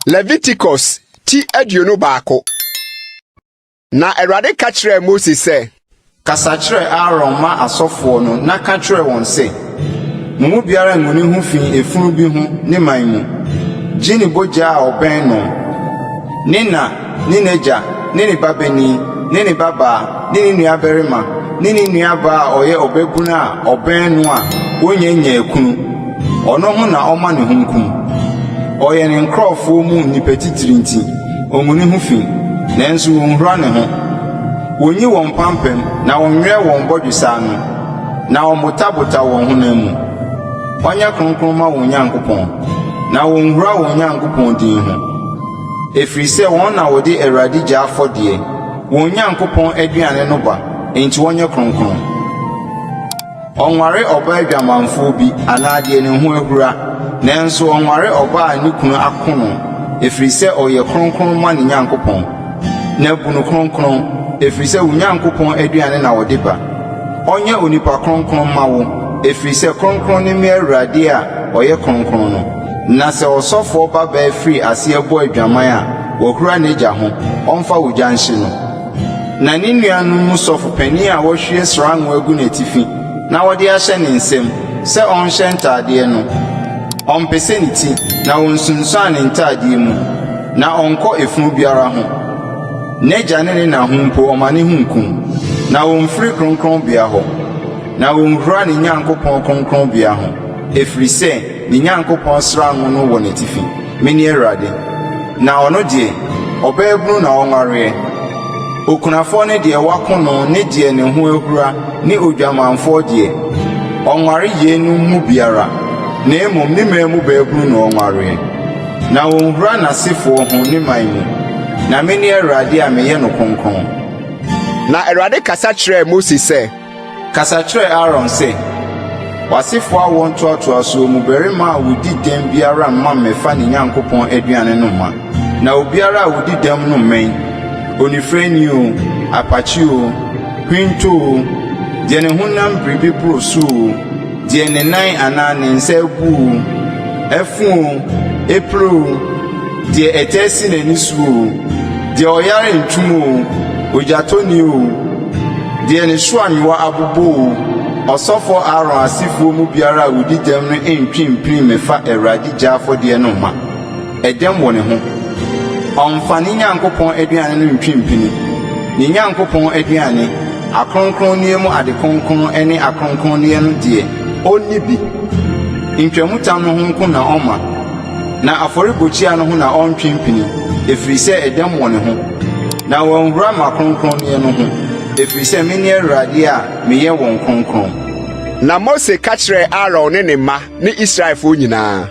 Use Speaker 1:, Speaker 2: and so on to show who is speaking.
Speaker 1: Leviticus ti 21. Na Awurade ka kyerɛɛ Mose sɛ.
Speaker 2: Kasa kyerɛ Aaron mma asɔfoɔ no na ka kyerɛ wɔn sɛ, 'Mo mu biara ngu ne ho fi efunu bi ho ne man mu, gye ne bogya a ɔbɛn no, ne na, ne n'agya, ne ne babanin, ne ne babaa, ne ne nuabarima, ne ne nuabaa a ɔyɛ ɔbabunu a ɔbɛn no a onnya nyaa kunu. Ɔno ho na ɔmma ne ho nkum. Ɔyɛ ne nkurɔfoɔ mu nnipa titire nti, ɔngu ne ho fi, nanso wɔnhura ne ho. Wɔnyi wɔn mpampam na wɔnnwerɛ wɔn bɔdwesɛ ano, na wɔmmotabota wɔn honam mu. Wɔnyɛ kronkron mma wɔn Nyankopɔn, na wɔnhura wɔn Nyankopɔn din ho, ɛfiri sɛ wɔn na wɔde Awurade gya afɔdeɛ, wɔn Nyankopɔn aduane no ba, enti wɔnyɛ kronkron. Ɔnware ɔbaa adwamanfoɔ bi anaa deɛ ne ho ahura, nanso ɔnware ɔbaa a ne kunu ako no, ɛfiri sɛ ɔyɛ kronkron ma ne Nyankopɔn. Na bu no kronkron, ɛfiri sɛ wo Nyankopɔn aduane na ɔde ba. Ɔnyɛ onipa kronkron mma wo, ɛfiri sɛ kronkron ne me Awurade a ɔyɛ kronkron no. Na sɛ ɔsɔfoɔ babaa firi aseɛ bɔ adwaman a, wahura n'agya ho, ɔmfa ogya nhye no. Na ne nuanom mu sɔfo panin a wɔahwie sra ngo agu n'atifi na wɔde ahyɛ ne nsam sɛ ɔnhyɛ ntadeɛ no, ɔmpese ne ti na onsunsuan ne ntadeɛ mu, na ɔnkɔ efunu biara ho. N'agya ne ne na ho mpo ɔma ne ho nkum, na omfiri kronkronbea hɔ, na onhura ne Nyankopɔn kronkronbea ho, ɛfiri sɛ ne Nyankopɔn sra ngo no wɔ n'atifi. Mene Awurade. Na ɔno deɛ, ɔbaabunu na ɔnwareɛ. Okunafoɔ ne deɛ wɔako no ne deɛ ne ho ahura ne odwamanfoɔ deɛ, ɔnnware yeinom mu biara, na mmom ne man mu baabunu na ɔnwareɛ. Na ɔnhura n'asefoɔ ho ne man mu, na mene Awurade a meyɛ no kronkron.
Speaker 1: Na Awurade kasa kyerɛɛ Mose sɛ.
Speaker 2: Kasa kyerɛ Aaron sɛ, 'W'asefoɔ awoɔ ntoatoasoɔ mu barima a ɔdi dɛm biara mma mmɛfa ne Nyankopɔn aduane no mma, na obiara a ɔdi dɛm no mmɛn, onifirani oo, apakye oo, hwento oo, deɛ ne honam biribi boro so oo, deɛ ne nan anaa ne nsa abu oo, afu oo, epire oo, deɛ ɛtɛ si n'ani so oo, deɛ ɔyare ntum oo, ogyatɔni oo, deɛ ne so anyowa abobɔ oo, ɔsɔfoɔ Aaron asefoɔ mu biara a ɔdi dɛm no ntwe mpini mmɛfa Awurade gya afɔdeɛ no mma. Ɛdɛm wɔ ne ho. Ɔmmfa ne Nyankopɔn aduane no ntwe mpini, ne Nyankopɔn aduane, akronkronneɛ mu ade kronkron ne akronkronneɛ no deɛ, ɔnni bi. Ntwamutam no ho nko na ɔmma, na afɔrebukyia no ho na ɔntwe mpini, ɛfiri sɛ ɛdɛm wɔ ne ho. Na wanhura m'akronkronneɛ no ho, ɛfiri sɛ mene Awurade a meyɛ wɔn kronkron.
Speaker 1: Na Mose ka kyerɛɛ Aaron ne ne mma ne Israelfoɔ nyinaa.